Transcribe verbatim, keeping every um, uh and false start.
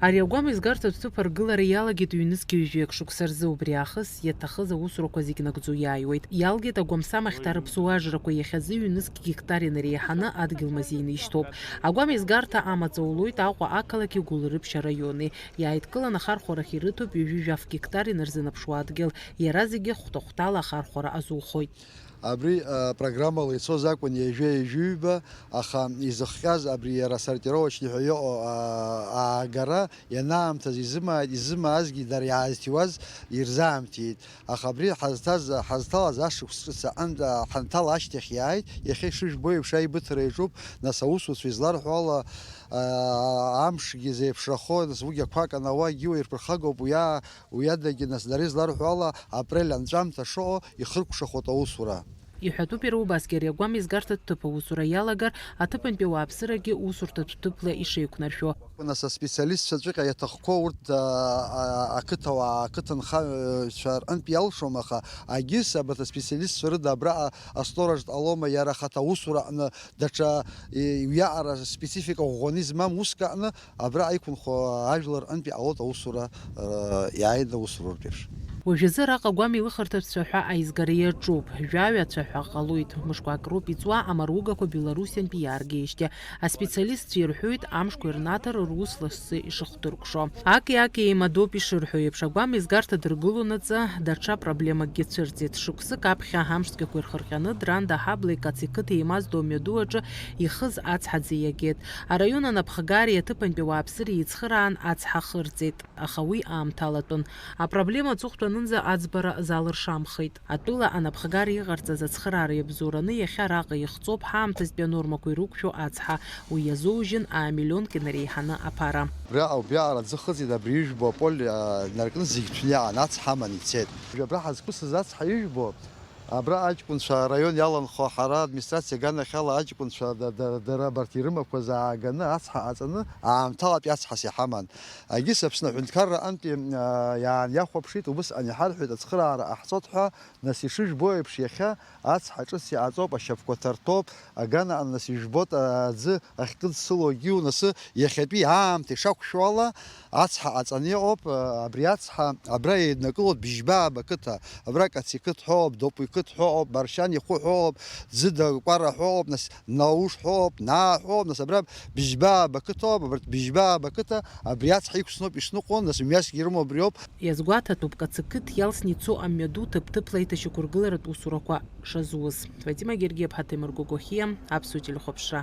Ари агәам еизгарҭатә ҭыԥ аргылара иалагеит ҩнызқь ҩажәи акы шықәса рзы. Убри аахыс иаҭахыз аусурақәа зегь нагӡо иааиуеит. Иалгеит агәамсамахьҭа арԥсуа ажрақәа, иахьазы ҩнызқь гектар инареиҳаны адгьыл мазеины ишьҭоуп. Агәам еизгарҭа амаҵ аулоит Аҟәа ақалақьи Гәылрыԥшь араиони. Иааидкыланы ахархәарахь ирыҭоуп ҩажәи жәаф гектар инарзынаԥшуа адгьыл. Иара зегьы хәҭа-хәҭала ахархәара азухоит. Абри, а, программала ицоз акәын ҩажәа ҩажәи ҩба, аха изыхҟьаз абри иара асортировочный ҳәа иҟоу, а, аагара ианаамҭаз изымааит, изымаазгьы дара иаазҭиуаз ирзаамҭиит. Аха абри ҳазҭаз, ҳазҭалаз ашықәс ҿыц аҟынтә, а, ҳанҭала ашьҭахь иааит, иахьа ишыжәбо еиԥш аибыҭара иаҿуп, нас аусуцәа изларҳәо ала, а, амшгьы зеиԥшрахо, нас уигьы ақәак анауа, егьиуа ирԥырхагоуп, уи аа, Уи адагьы, нас, дара изларҳәо ала, апрель анҵәамҭа шыҟоу ихыркәшахоит аусура. Иҳәатәуп иара убасгьы ари агәам еизгарҭатә ҭыԥ аусура иалагар, аҭыԥантәи ауааԥсырагьы усурҭатә ҭыԥла ишеиқәнаршәо. Нас аспециалистцәа ҵәҟьа иаҭахқәоу урҭ, а, а, ақыҭауаа, ақыҭанхаҩцәа рҟынтә иалшом, аха агьыс абарҭ аспециалистцәа рыда абраҟа асторожтә ҟалома, иара ахаҭа аусура аҟны даҽа, и-, уиаҟара специфика ӷәӷәаны измам уск аҟны Абра иқәынхо ажәлар рҟынтә иҟалоит аусура, р-, иааины аусура урҭ еиԥш. Уажәазы араҟа агәам еилыхырҭатә цәаҳәа аизгара иаҿуп. Жәаҩа цәаҳәа ҟалоит. Мышқәак роуп иҵуа амаругақәа Белоруссиантәи иааргеижьҭеи. Аспециалистцәа ирҳәоит, амшқәа ирнаҭар рус лассы ишыхдыркәшо. Аки-аки еимадоуп ишырҳәо еиԥш, агәам еизгарҭа дыргылонаҵы даҽа проблемакгьы цәырҵит. Шықәсык аԥхьа амшцәгьақәа ирхырҟьаны Дранда Ҳабла икаци қыҭа еимаздо амҩаду аҿы ихыз ацҳа аӡы иагеит. Араион анапхгареи аҭыԥантәи ауааԥсыреи еицхыраан ацҳа хырҵеит, аха уи аамҭалатәын. Апроблема аҵыхәтәанынӡа аӡбара залыршамхеит. Атәыла анапхгара иҟарҵаз ацхыраара иабзоураны иахьа араҟа ихҵоуп ҳаамҭазтәи анормақәа ирықәшәо ацҳа. Уи иазоужьын аамиллионк инареиҳаны аԥара. Абриаҟара, убриаҟара аӡы хыҵит, абри ижәбо аполь, а, инаркны зегь ҭәны иаан, ацҳа аман ицеит. Абра ҳазқәысыз ацҳа ижәбо, Абра аҷкәынцәа араион иаланхо ҳара администрациа аганахьала аҷкәынцәа да-, да-, дара абарҭ ирымақәаз ааганы ацҳа ҟаҵаны аамҭалатәи ацҳас иҳаман. Егьыс Аԥсны аҳәынҭқарра аҟынтәи, а, иаан иахәаԥшит, убысҟан иҳарҳәеит, ацхыраара ҟаҳҵоит ҳәа, нас ишыжәбо еиԥш иахьа ацҳа ҿыц иҟаҵоуп, ашьапқәа ҭартәоуп, аган аҟны нас ижәбоит аӡы ахькыдсылогьы, нас иахьатәи аамҭа ишақәшәо ала, Ацҳа ҟаҵаны иҟоуп, абри ацҳа абра еиднакылоит Бжьбаа ақыҭа, абра Каци қыҭ ҳәоуп, Допуи қыҭ ҳәоуп, Маршьани хәы ҳәоуп, Ӡыда Кәара ҳәоуп, нас Науш ҳәоуп, Наа ҳәоуп, нас абра Бжьбаа ақыҭоуп, абарҭ Бжьбаа ақыҭа абри ацҳа иқәсноуп ишныҟәо, нас мҩасгьы ирымоу абриоуп. Иазгәаҭатәуп, Каци қыҭ иалсны ицо амҩаду ҭыԥ-ҭыԥла аиҭашьақәыргыларатә усурақәа шазуз. Фатима Гергиаԥҳа, Ҭемыр Гогохиа, Аԥсуа телехәаԥшра.